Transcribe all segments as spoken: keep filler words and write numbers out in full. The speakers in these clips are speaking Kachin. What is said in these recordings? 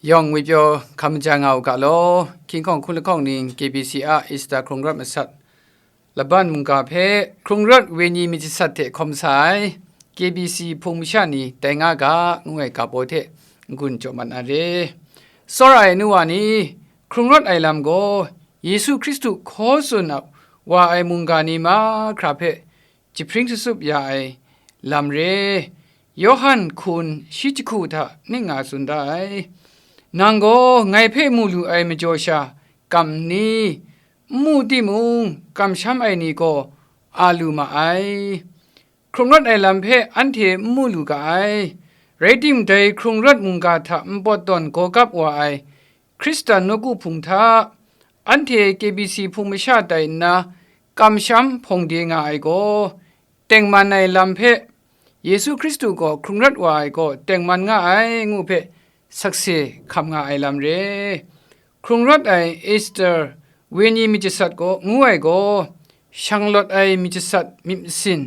Yawng ngwipyaw hkam ja nga u ga law, hkying hkawng hkun lahkawng ning K B C a Easter hkrung rawt masat, laban mungga hpe hkrung rawt wenyi myit jasat hte hkawm sa ai K B C hpung masha ni tai nga ga, ngu ai ga baw hte n-gun jaw mat na re. Tsawra ai nu wa ni, hkrung rawt ai lam gaw Yesu Hkristu hkaw tsun a wa ai mungga ni mahkra hpe jahpring shatsup ya ai lam re. Yawhan hkun shi jahku hta ning nga tsun da ai. Nang gaw ngai hpe mu lu ai majaw sha kam nni? N mu timung, kamsham ai ni gaw a lu ma ai. Hkrung rawt ai lam hpe anhte n mu lu ga ai. Rai tim, dai hkrung rawt mungga hta npawt tawn gaw gap wa ai Hkristan nawku hpung hta, anhte K B C hpung masha tai nna, kamsham hpawng de nga ai gaw, tengman ai lam hpe, Yesu Hkristu gaw hkrung rawt wa ai gaw tengman nga ai, ngu hpe sakse hkam nga ai lam re. Hkrung rawt ai Easter wenyi myit jasat gaw, ngu ai gaw, shanglawt ai myit jasat myit masin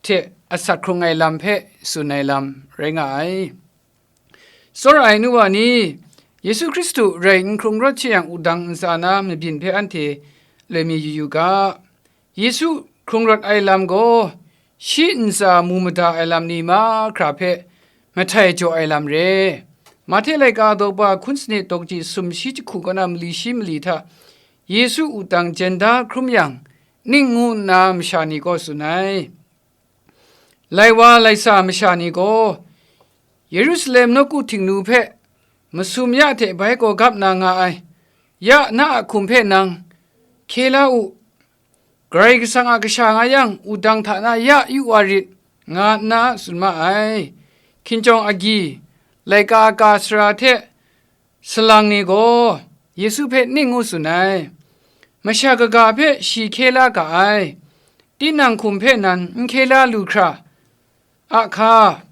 hte asak hkrung ai lam hpe tsun ai lam rai nga ai. Tsawra ai nu wa ni, Yesu Hkristu rai n hkrung rawt she yang, wudang ntsa na mabyin hpe anhte loi mi yu yu ga. Yesu hkrung rawt ai lam gaw, shi ntsa mu mada ai lam ni mahkra hpe mahtai jaw ai lam re. Mahte laika daw ba hkun sanit dawk ji sum shi jahku kaw na mali shi mali hta Yesu wudang jen da hkrum yang, ning ngu nna masha ni gaw tsun ai. Lai wa lai sa masha ni gaw, Yerusalem nawku htingnu hpe masum ya hte bai gaw gap na nga ai, ya na a hkum hpe nang hkye la u, Karai Kasang a Kasha nga yang, wudang hta na ya yu wa rit, nga nna tsun ma ai. Hkinjawng agyi, laika ka sara hte salang ni gaw Yesu hpe ning ngu tsun ai, masha kaga hpe shi hkye la ga ai, tinang hkum hpe nan n hkye la lu hkra a hka?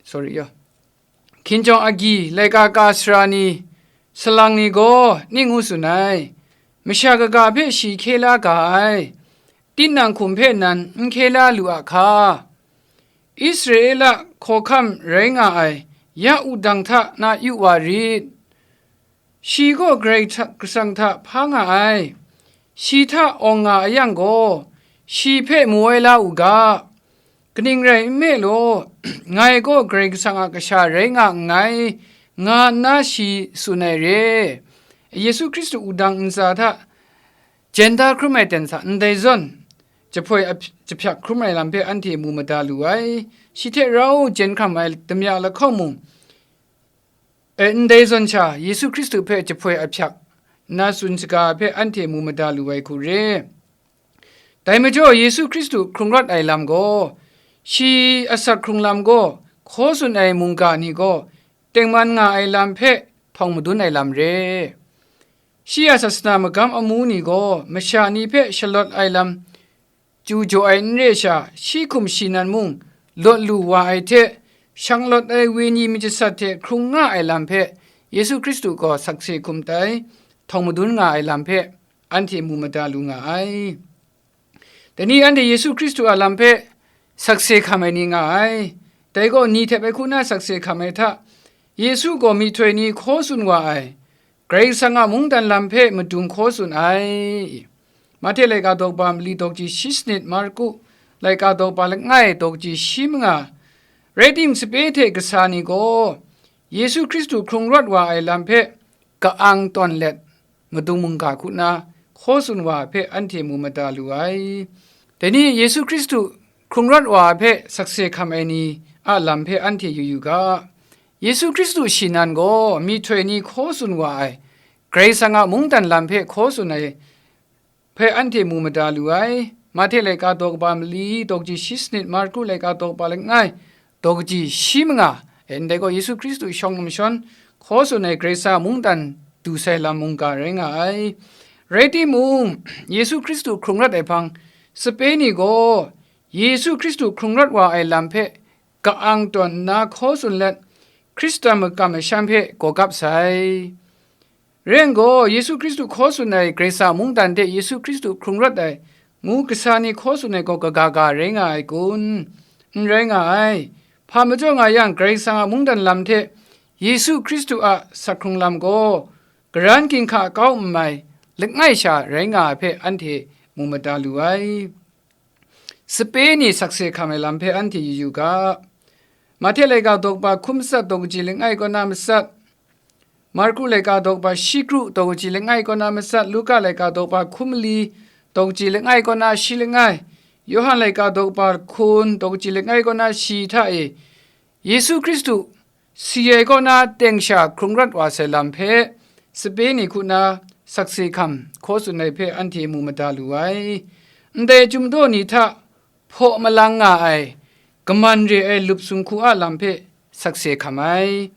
Sorry, yo. Hkinjawng agyi, laika ka sara ni, salang ni gaw ning ngu tsun ai, masha kaga hpe shi hkye la ga ai, tinang hkum hpe nan n hkye la lu a hka? Israela hkawhkam rai nga ai ya wudang hta na yu wa rit. Shi gaw Karai Kasang hta hpa nga ai. Shi hta awng nga a yang gaw, shi hpe mu ai la u ga. Kaning rai nme law, ngai gaw Karai Kasang a Kasha rai nga nngai, nga nna shi tsun ai re. Yesu Hkristu wudang ntsa hta jen da hkrum ai ten sa ndai zawn, jahpoi a-, jahpyak hkrum ai lam hpe anhte mu mada lu ai. Shi hte rau jen hkam ai damya lahkawng mung, e, ndai zawn sha, Yesu Hkristu hpe jahpoi ahpyak nna tsun shaga hpe anhte mu mada lu ai hku re. Dai majaw, Yesu Hkristu hkrung rawt ai lam gaw, shi asak hkrung lam gaw, hkaw tsun ai mungga ni gaw, tengman nga ai lam hpe htawng madun ai lam re. Shi a sasana magam amu ni gaw, masha ni hpe shalawt ai lam chyu jaw ai n re sha, shi hkum shi nan mung lawt lu wa ai hte, shanglawt ai wenyi myit jasat hte hkrung nga ai lam hpe, Yesu Hkristu gaw sakse hkum tai, htawng madun nga ai lam hpe, anhte mu mada lu nga ai. Dai ni anhte Yesu Hkristu a lam hpe sakse hkam ai ni nga ai. Dai gaw, ni hte bai hku na sakse hkam ai hta, Yesu gaw myihtoi ni hkaw tsun wa ai, Karai Kasang a mungdan lam hpe madung hkaw tsun ai. Mahte laika daw kaba mali dawk ji shi sanit, Marku laika daw kaba langai dawk ji shi manga, rai timung, sape hte kasa ni gaw Yesu Hkristu hkrung rawt wa ai lam hpe ka-ang tawn let, madung mungga hku na hkaw tsun wa hpe anhte mu mada lu ai. Dai ni Yesu Hkristu hkrung rawt wa hpe sakse hkam ai ni a lam hpe anhte yu yu ga. Yesu Hkristu shi nan gaw myihtoi ni hkaw tsun wa ai, Karai Kasang a mungdan lam hpe hkaw tsun ai hpe anhte mu mada lu ai. Mahte laika daw kaba mali dawk ji shi sanit, Marku laika daw kaba langai dawk ji shi manga, e, ndai gaw Yesu Hkristu shawng num shawn hkaw tsun ai Karai Kasang a mungdan du sai lam mungga rai nga ai. Rai timung, Yesu Hkristu hkrung rawt ai hpang sape ni gaw, Yesu Hkristu hkrung rawt wa ai lam hpe ka-ang tawn nna hkaw tsun let, Hkristan makam masham hpe gaw gap sai. Rai yang gaw, Yesu Hkristu hkaw tsun ai Karai Kasang a mungdan hte Yesu Hkristu hkrung rawt ai ngu kasa ni hkaw tsun ai gaw kaga ga rai nga ai kun? N rai nga ai. Hpa majaw nga yang, Karai Kasang a mungdan lam hte Yesu Hkristu a sak hkrung lam gaw, karan ginhka kau n mai, langai sha rai nga ai hpe anhte mu mada lu ai. Sape ni sakse hkam ai lam hpe anhte yu yu ga. Mahte laika daw kaba hkum matsat daw kaji langai kaw na matsat, Marku laika daw kaba shi kru daw kaji langai kaw na matsat, Luka laika daw kaba hkum mali daw kaji langai kaw na shi langai, Yawhan laika daw kaba hkun daw kaji langai kaw na shi hta e, Yesu Hkristu si ai kaw na teng sha hkrung rawt wa sai lam hpe, sape ni hku na sakse hkam hkaw tsun ai hpe anhte mu mada lu ai. Ndai chyum daw ni hta hpaw malang nga ai, kaman re ai lup sumhku a lam hpe sakse hkam ai.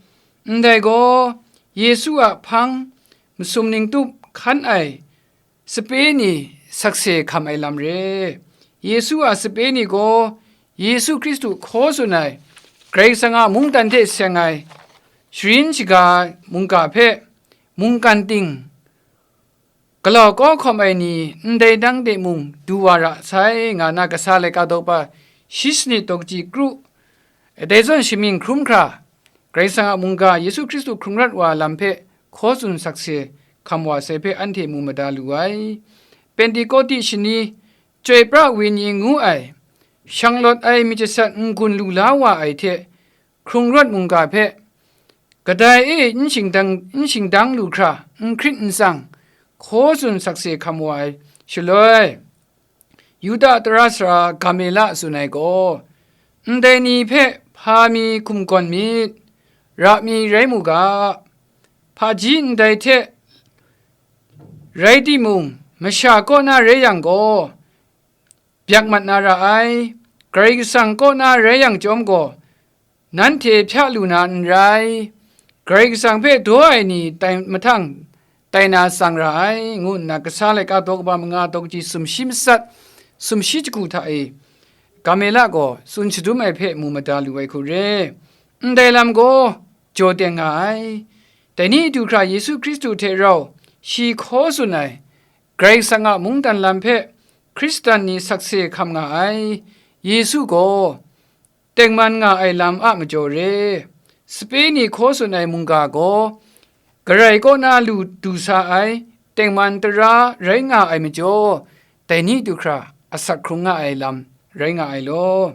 Ndai gaw, Yesu a hpang masum ning tup hkan ai sape ni sakse hkam ai lam re. Yesu a sape ni gaw, Yesu Hkristu hkaw tsun ai, Karai Kasang a mungdan hte seng ai, sharin shaga mungga hpe, mungkan ting, galau kau hkawm ai ni ndai dang de mung du wa ra sai, nga na kasa laika daw kaba shi sanit daw kaji kru, dai zawn shamying hkrum hkra, Karai Kasang a mungga Yesu Hkristu hkrung rawt wa lam hpe hkaw tsun sakse hkam wa sai hpe anhte mu mada lu ai. Pentekote shani, chyoi pra wenyi ngu ai, shanglawt ai myit jasat n-gun lu la wa ai hte, hkrung rawt mungga hpe, kadai e n shingdang, n shingdang lu hkra, n hkrit n tsang, hkaw tsun sakse hkam wa ai shaloi, Yuda tara sara Gamela tsun ai gaw, ndai ni hpe hpa mi hkum gawn myit, ra mi rai mu ga, hpaji ndai hte rai timung, masha kaw na rai yang gaw, byak mat na ra ai, Karai Kasang kaw na rai yang chyawm gaw, nanhte hpya lu na n rai, Karai Kasang hpe daw ai ni tai mahtang tai na tsang ra ai, ngu nna kasa laika daw kaba manga daw kaji sumshi matsat, sumshi jahku hta e, Gamela gaw tsun shadum ai hpe mu mada lu ai hku re. Ndai lam gaw jaw teng nga ai. Dai ni du hkra Yesu Hkristu hte rau shi hkaw tsun ai, Karai Kasang a mungdan lam hpe Hkristan ni sakse hkam nga ai, Yesu gaw tengman nga ai lam a majaw re. Sape ni hkaw tsun ai mungga gaw, garai kaw na lu du sa ai, tengman tara rai nga ai majaw, dai ni du hkra asak hkrung nga ai lam rai nga ai law.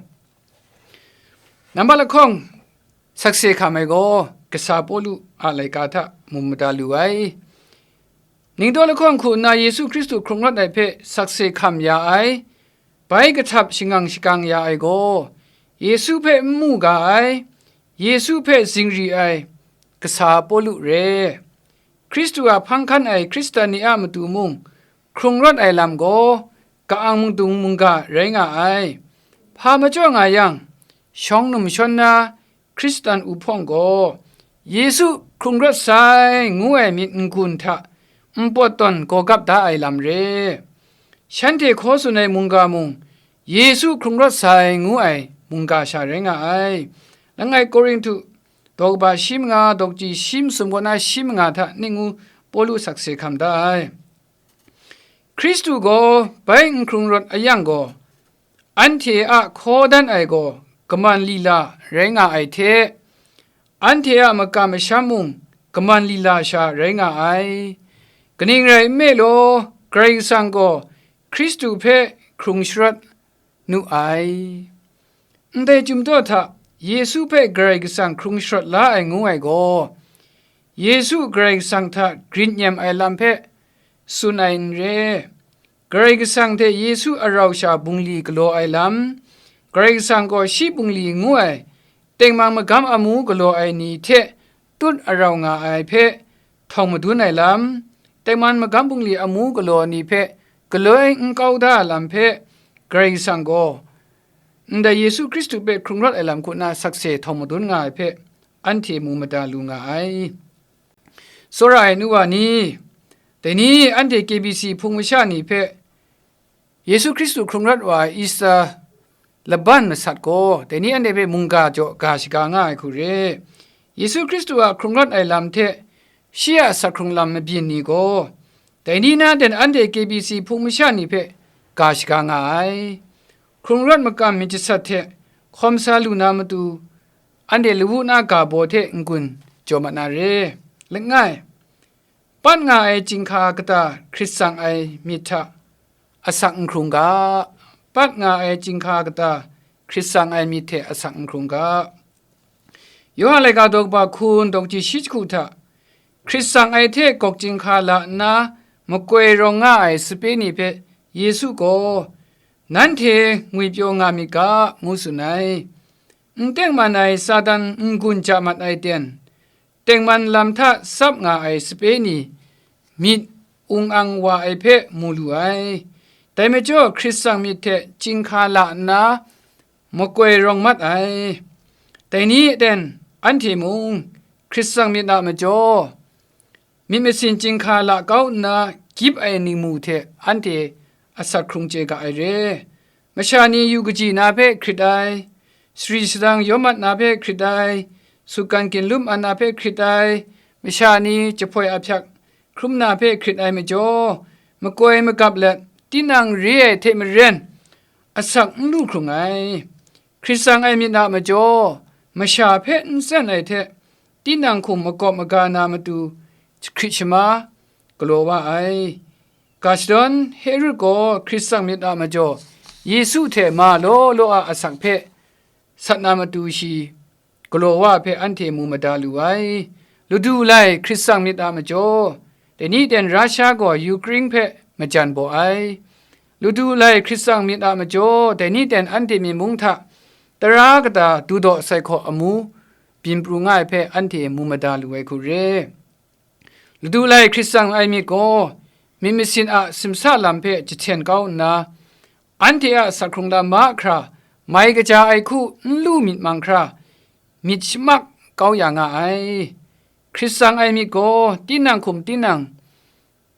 Nambat lahkawng sakse hkam ai gaw, kasa Pawlu a laika hta mu mada lu ai. Ningdaw lahkawng hku nna Yesu Hkristu hkrung rawt ai hpe sakse hkam ya ai, bai kahtap shangang shakang ya ai gaw, Yesu hpe n mu ga ai, Yesu hpe zingri ai, kasa Pawlu re. Hkristu a hpang hkan ai Hkristan ni a matu mung, hkrung rawt ai lam gaw, ka-ang mungdung mungga rai nga ai. Hpa majaw nga yang, shawng num shawn na Hkristan uhpawng gaw, Yesu hkrung rawt sai ngu ai myit n-gun hta npawt tawn gaw gap da ai lam re. Shanhte hkaw tsun ai mungga mung, Yesu hkrung rawt sai ngu ai mungga sha rai nga ai. Langai Korinhtu daw kaba shi manga daw kaji shi masum kaw na shi manga hta ning ngu Pawlu sakse hkam da ai. Hkristu gaw bai n hkrung rawt a yang gaw, anhte a hkaw dan ai gaw kaman lila rai nga ai hte, anhte a makam masham mung kaman lila sha rai nga ai. Kaning rai nme law, Karai Kasang gaw Hkristu hpe hkrung sharawt nu ai. Ndai chyum daw hta, Yesu hpe Karai Kasang hkrung sharawt la ai ngu ai gaw, Yesu Karai Kasang hta grit nyem ai lam hpe tsun ai n re. Karai Kasang hte Yesu a rau sha bungli galaw ai lam, Karai Kasang gaw shi bungli ngu ai, tengman magam amu galaw ai ni hte tut arau nga ai hpe htawng madun ai lam, tengman magam bungli amu galaw ni hpe galoi n kau da ai lam hpe, Karai Kasang gaw ndai Yesu Hkristu hpe hkrung rawt ai lam hku na sakse htawng madun nga ai hpe, anhte mu mada lu nga ai. Tsawra ai nu wa ni, dai ni anhte K B C hpung masha ni hpe Yesu Hkristu hkrung rawt wa ai Easter laban masat gaw, dai ni anhte hpe mungga jaw ga shaga nga ai hku re. Yesu Hkristu a hkrung rawt ai lam hte shi a asak hkrung lam mabyin ni gaw, dai ni na den anhte K B C hpung masha ni hpe ga shaga nga ai. Hkrung rawt makam myit jasat hte hkawm sa lu na matu, anhte lawu na ga baw hte n-gun jaw mat na re. Langai, pat nga ai chyinghka kata hkrit tsang ai myit hta asak n hkrung ga, pat nga ai chyinghka kata hkrit tsang ai myit hte asak n hkrung ga. Yawhan laika daw kaba hkun daw kaji shi jahku hta, hkrit tsang ai hte gawk chyinghka la nna makoi rawng nga ai sape ni hpe Yesu gaw, "Nanhte ngwipyaw nga myit ga," ngu tsun ai. N tengman ai Satan n-gun ja mat ai ten, tengman lam hta tsap nga ai sape ni myit ung ang wa ai hpe mu lu ai. Dai majaw, hkrit tsang myit hte chyinghka la nna makoi rawng mat ai. Dai ni ten anhte mung hkrit tsang myit a majaw, myit masin chyinghka la kau nna gyip ai ningmu hte anhte asak hkrung chye ga ai re. Masha ni yu kaji na hpe hkrit ai, sari sadang yawm mat na hpe hkrit ai, sutgan ginlum ai na hpe hkrit ai, masha ni jahpoi ahpyak hkrum na hpe hkrit ai majaw, makoi magap let, tinang re ai hte maren, asak n lu hkrung ai. Hkrit tsang ai myit a majaw, masha hpe n tsen ai hte, tinang hkum makawp maga na matu hkrit shama galaw wa ai. Ga shadawn Herod gaw hkrit tsang myit a majaw, Yesu hte ma law law a asak hpe sat na matu shi galaw wa hpe anhte mu mada lu ai. Ladu lai hkrit tsang myit a majaw, dai ni ten Rasha gaw Ukraine hpe majan baw ai. Ladu lai hkrit tsang myit a majaw, dai ni ten anhte myi mung hta tara kata dudaw sai hkaw amu byin pru nga ai hpe anhte mu mada lu ai hku re. Ladu lai hkrit tsang ai myit gaw, myit masin a simsa lam hpe jahten kau nna, anhte a asak hkrung lam mahkra mai kaja ai hku n lu myit mahkra, myit shamak kau ya nga ai. Hkrit tsang ai myit gaw, tinang hkum tinang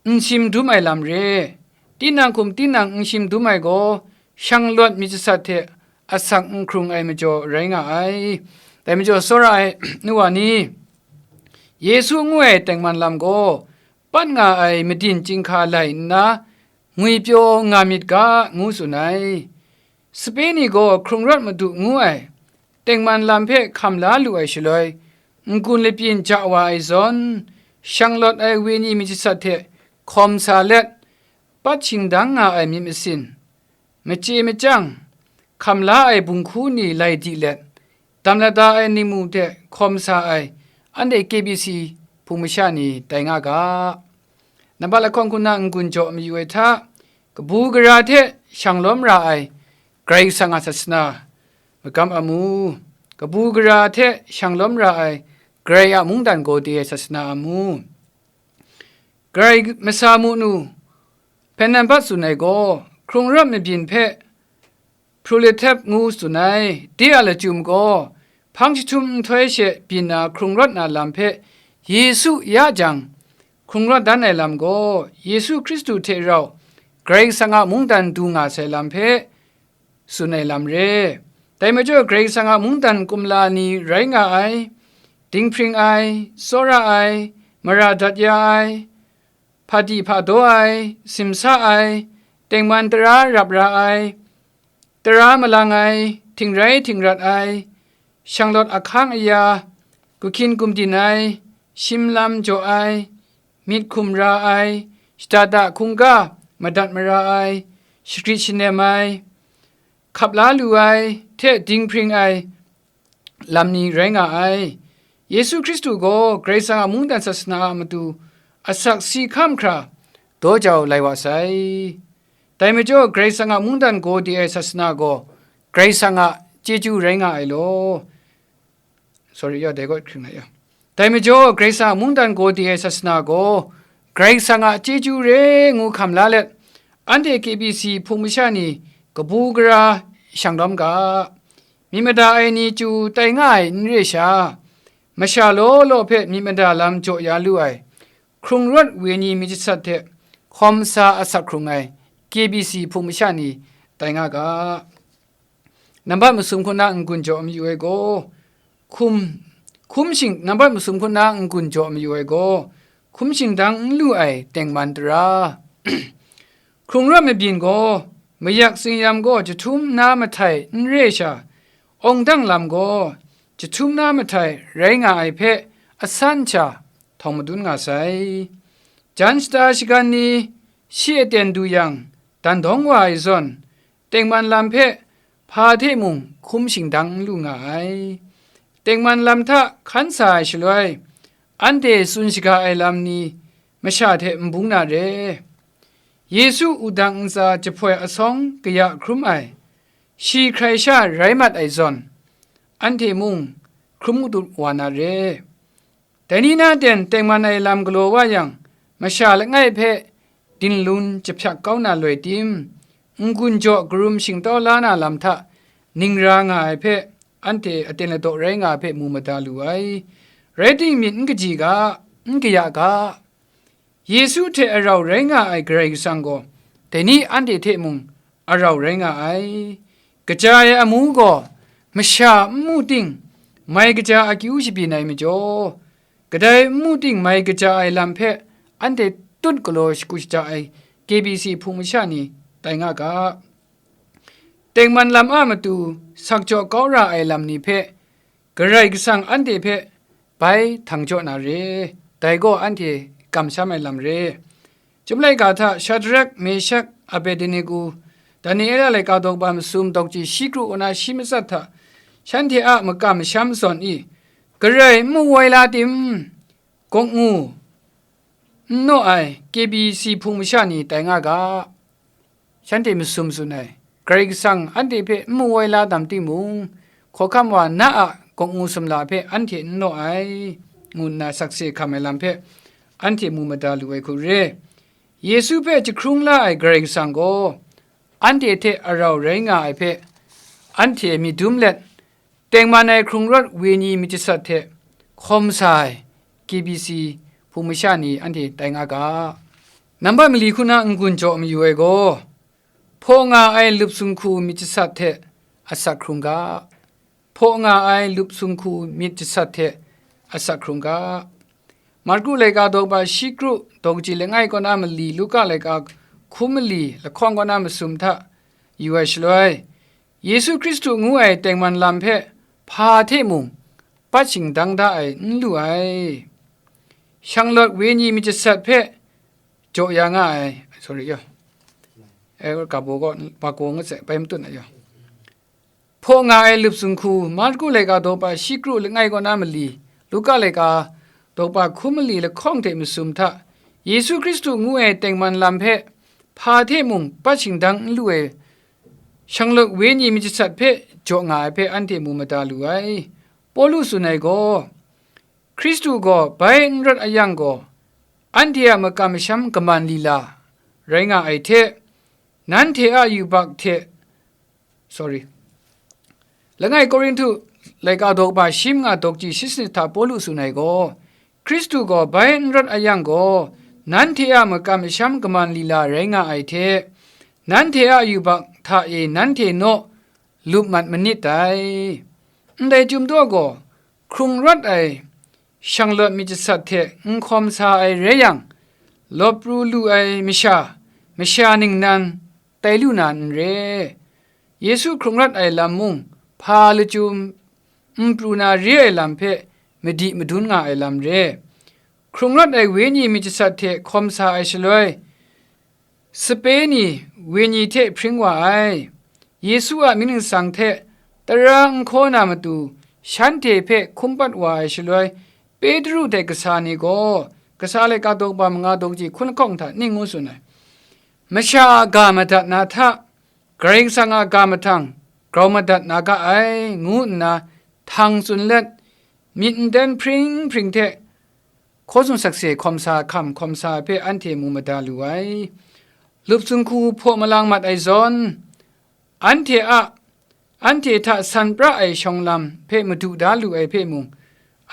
n shim dum ai lam re. Tinang hkum tinang n shim dum ai gaw, shanglawt myit jasat hte asak n hkrung ai majaw rai nga ai. Dai majaw, tsawra ai nu wa ni, Yesu ngu ai tengman lam gaw, pat nga ai madin chyinghka lai nna, ngwipyaw nga myit ga, ngu tsun ai. Sape ni gaw hkrung rawt madu ngu ai tengman lam hpe hkam la lu ai shaloi, n-gun lapyin ja wa ai zawn, shanglawt ai wenyi myit jasat hte hkawm sa let, pat shingdang nga ai myit masin, machye machyang, hkam la ai bunghku ni lai di let, dam lada ai ningmu hte hkawm sa ai, anhte K B C hpung masha ni tai nga ga. Nambat lahkawng hku na n-gun jaw mayu ai hta, kabu gara hte shang lawm ra ai Karai Kasang a sasana magam a mu, kabu gara hte shang lawm ra ai Karai a mungdan gaw de ai sasana a mu. Karai masa mu nu, hpen nan bat tsun ai gaw, hkrung rawt mabyin hpe Proletep ngu tsun ai, de a lachyum gaw, hpang jahtum nhtoi she byin na hkrung rawt na lam hpe Yesu ya jang, hkrung rawt dan ai lam gaw, Yesu Hkristu hte rau Karai Kasang a mungdan du nga sai lam hpe tsun ai lam re. Dai majaw, Karai Kasang a mungdan kumla ni rai nga ai, dinghpring ai, tsawra ai, mara dat ya ai, hpadi hpadaw ai, simsa ai, tengman tara rap ra ai, tara malang ai, htingrai htingrat ai, shanglawt ahkang aya, guhkyin gumdin ai, shim lam jaw ai, myit hkum ra ai, shada da hkungga madat mara ai, shagrit shanem ai, hkap la lu ai, hte dinghpring ai, lam ni rai nga ai. Yesu Hkristu gaw Karai Kasang a mungdan sasana a matu asak si hkam hkra daw jau lai wa sai. Dai majaw, Karai Kasang a mungdan gaw de ai sasana gaw Karai Kasang a chyeju rai nga ai law. Sorry, ya, dai gaw hkring na ya. Dai majaw, Karai Kasang a mungdan gaw de ai sasana gaw Karai Kasang a chyeju re ngu hkam la let, anhte K B C hpung masha ni kabu gara shang lawm ga. Myit mada ai ni chyu tai nga ai n re sha, masha law law hpe myit mada lam jaw ya lu ai, hkrung rawt wenyi myit jasat hte hkawm sa asak hkrung ai K B C hpung masha ni tai nga ga. Nambat masum hku na n-gun jaw mayu ai gaw, hkum, hkum shing, nambat masum hku na n-gun jaw mayu ai gaw, hkum shingdang n lu ai tengman tara. Hkrung rawt mabyin gaw, mayak tsingyam gaw jahtum na mahtai n re sha, awng dang lam gaw jahtum na mahtai rai nga ai hpe, asan sha htawng madun nga sai. Jan shata shagan ni shi aten du yang, dan dawng wa ai zawn, tengman lam hpe hpa hte mung hkum shingdang n lu nga ai. Tengman lam hta hkan sa ai shaloi, anhte tsun shaga ai lam ni masha hte n bung na re. Yesu wudang ntsa jahpoi asawng kaya hkrum ai, shi hkrai sha rai mat ai zawn, anhte mung hkrum gadut wa na re. Dai ni na ten tengman ai lam galaw wa yang, masha langai hpe dinlun jahpyak kau na loi tim, n-gun jaw karum shingtau la na lam hta ning ra nga ai hpe, anhte aten ladaw rai nga ai hpe mu mada lu ai. Rai timung, myit n kaji ga, n kaya ga. Yesu hte arau rai nga ai Karai Kasang gaw, dai ni anhte hte mung arau rai nga ai. Kaja ai amu gaw, masha n mu ting, mai kaja akyu shabyin ai majaw, kadai n mu ting mai kaja ai lam hpe anhte tut galaw shagu shaja ai K B C Hpung masha ni tai nga ga. Tengman lam a matu sakjaw kau ra ai lam ni hpe, Karai Kasang anhte hpe bai htang jaw na re, dai gaw anhte kamsham ai lam re. Chyum laika hta Shadrak, Meshak, Abednego, Daniela laika daw kaba masum dawk chyi shi kru kaw na shi matsat hta, shanhte a makam masham zawn e, garai n mu woi la tim, gawk ngu n naw ai K B C Hpung masha ni tai nga ga. Shanhte masum tsun ai, Karai Kasang anhte hpe n mu woi la dam timung, hkawhkam wa na a gawk ngu sumla hpe anhte n naw ai, ngu nna sakse hkam ai lam hpe anhte mu mada lu ai hku re. Yesu hpe jahkrung la ai Karai Kasang gaw, anhte hte arau rai nga ai hpe anhte myit dum let, tengman ai hkrung rawt wenyi myit jasat hte hkawm sa ai K B C Hpung masha ni anhte tai nga ga. Nambat mali hku na n-gun jaw mayu ai gaw, hpaw nga ai lup sunghku myit jasat hte asak hkrung ga. Hpaw nga ai lup sunghku myit jasat hte asak hkrung ga. Marku laika daw kaba shi kru, dawk chyi langai kaw na mali, Luka laika hkum mali, lahkawng kaw na masum hta yu ai shaloi, Yesu Hkristu ngu ai tengman lam hpe hpa hte mung pat shingdang da ai n lu ai. Shanglawt wenyi myit jasat hpe jaw ya nga ai, sorry, yo. Eh, kabo gaw, bako ngut sai, bai matut na, yo. Hpaw nga ai lup sunghku, Marku laika daw kaba shi kru langai kaw na mali, Luka laika daw kaba hkum mali lahkawng hte masum hta, Yesu Hkristu ngu ai tengman lam hpe hpa hte mung pat shingdang n lu ai, shanglawt wenyi myit jasat hpe jaw nga ai hpe anhte mu mada lu ai. Pawlu tsun ai gaw, Hkristu gaw bai n rawt a yang gaw, anhte a makam masham kaman lila rai nga ai hte, nanhte a yubak hte, sorry, langai Korinhtu laika daw kaba shi manga dawk chyi shi sanit hta Pawlu tsun ai gaw, Hkristu gaw bai n rawt a yang gaw, nanhte a makam masham kaman lila rai nga ai hte, nanhte a yubak hta e nanhte naw lup mat manit dai. Ndai chyum daw gaw, hkrung rawt ai shanglawt myit jasat hte n hkawm sa ai rai yang, lawp pru lu ai masha, masha ningnan tai lu na n re. Yesu hkrung rawt ai lam mung, hpa lachyum n pru na re ai lam hpe madi madun nga ai lam re. Hkrung rawt ai wenyi myit jasat hte hkawm sa ai shaloi, sape ni wenyi hte hpring wa ai. Yesu a mying ningsang hte tara n hkaw na matu shanhte hpe hkum pat wa ai shaloi, Petru hte kasa ni gaw, kasa laika daw kaba manga dawk chyi hkun lahkawng hta ning ngu tsun ai, masha a ga madat na hta, Karai Kasang a ga mahtang grau madat na ga ai, ngu nna htang tsun let, myit nden hpring hpring hte hkaw tsun sakse hkawm sa hkam hkawm sa ai hpe anhte mu mada lu ai. Lup sunghku hpaw malang mat ai zawn, anhte a, anhte hta san pra ai shawng lam hpe madu da lu ai hpe mung,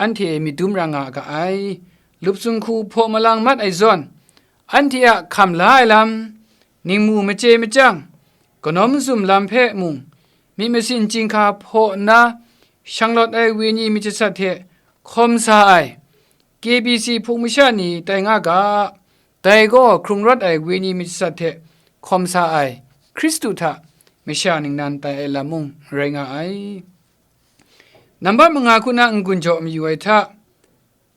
anhte myit dum ra nga ga ai. Lup sunghku hpaw malang mat ai zawn, anhte a hkam la ai lam, ningmu machye machyang, kanau mazum lam hpe mung, myit masin chyinghka hpaw nna, shanglawt ai wenyi myit jasat hte hkawm sa ai, K B C Hpung masha ni tai nga ga, dai gaw hkrung rawt ai wenyi myit jasat hte hkawm sa ai, Hkristu hta masha ningnan tai ai lam mung rai nga ai. Nambat manga hku na n-gun jaw mayu ai hta,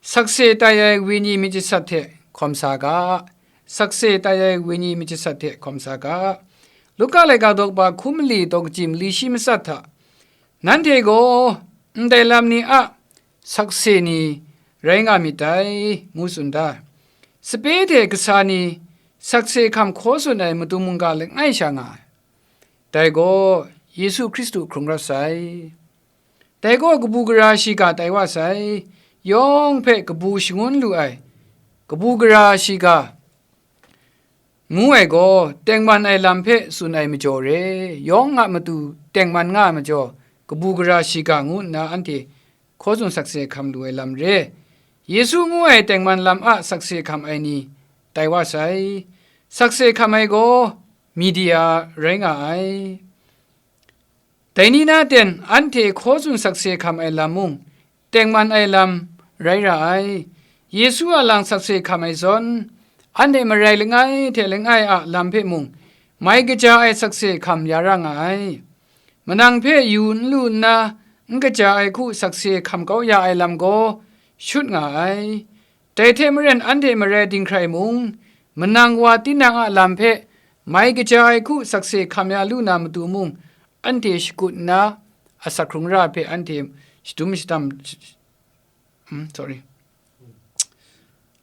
Sakse tai ai wenyi myit jasat hte hkawm sa ga. Sakse tai ai wenyi myit jasat hte hkawm sa ga. Luka laika daw kaba hkum mali daw kaji mali shi matsat hta, nanhte gaw ndai lam ni a sakse ni rai nga myit dai, ngu tsun da. Sape hte kasa ni sakse hkam hkaw tsun ai matu mungga langai sha nga ai. Dai gaw Yesu Hkristu hkrung rawt sai. Dai gaw kabu gara shiga tai wa sai. Yawng hpe kabu shangun lu ai kabu gara shiga ngu ai gaw, tengman ai lam hpe tsun ai majaw re, yawng a matu tengman nga ai majaw, kabu gara shiga ngu nna anhte hkaw tsun sakse hkam lu ai lam re. Yesu ngu ai tengman lam a sakse hkam ai ni tai wa sai. Sakse hkam ai gaw media rai nga ai. Dai ni na ten anhte hkaw tsun sakse hkam ai lam mung, tengman ai lam rai ra ai. Yesu a lang sakse hkam ai zawn, anhte marai langai hte langai a lam hpe mung, mai kaja ai sakse hkam ya ra nga ai. Manang hpe yu n lu nna, n kaja ai hku sakse hkam kau ya ai lam gaw shut nga ai. Dai hte maren anhte marai dinghkrai mung, manang wa tinang a lam hpe mai kaja ai hku sakse hkam ya lu na matu mung, anhte shakut nna, asak hkrung ra ai hpe anhte shadum shadam, mm, sorry.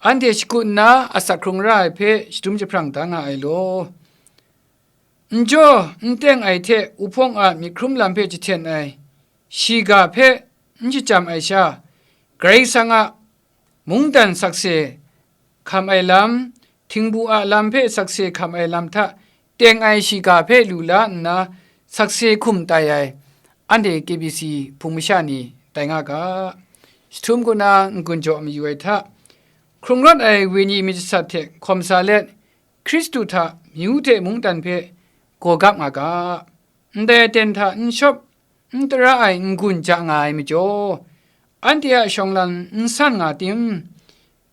Anhte shakut nna asak hkrung ra ai hpe shadum jahprang da nga ai law. N jaw n teng ai hte wuhpawng a myit hkrum lam hpe jahten ai shiga hpe n shachyam ai sha, Karai Kasang a mungdan sakse hkam ai lam, htingbu a lam hpe sakse hkam ai lam hta teng ai shiga hpe lu la nna, sakse hkum tai ai, anhte K B C hpung masha ni tai nga ga. Jahtum kaw na n-gun jaw mayu ai hta, hkrung rawt ai wenyi myit jasat hte hkawm sa let, Hkristu hta myu hte mungdan hpe gaw gap nga ga. Ndai aten hta n shawp n tara ai n-gun ja nga ai majaw, anhte a shawng lan n san nga tim?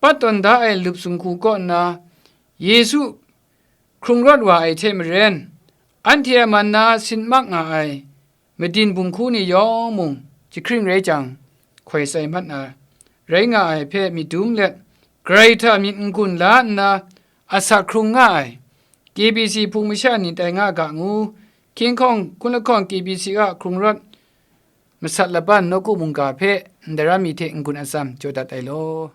Pat tawn da ai lup sumhku kaw nna Yesu hkrung rawt wa ai hte maren, anhte a man na sin mak nga ai madin bum hku ni yawng mung jahkring rai jang, hkoi sai mat na rai nga ai hpe myit dum let, Karai hta myit n-gun la nna asak hkrung nga ai K B C hpung masha ni tai nga ga ngu, King Kong Hkun Lahkawng K B C a hkrung rawt masat laban nawku mungga hpe ndai ra mi hte n-gun atsam jaw dat ai law.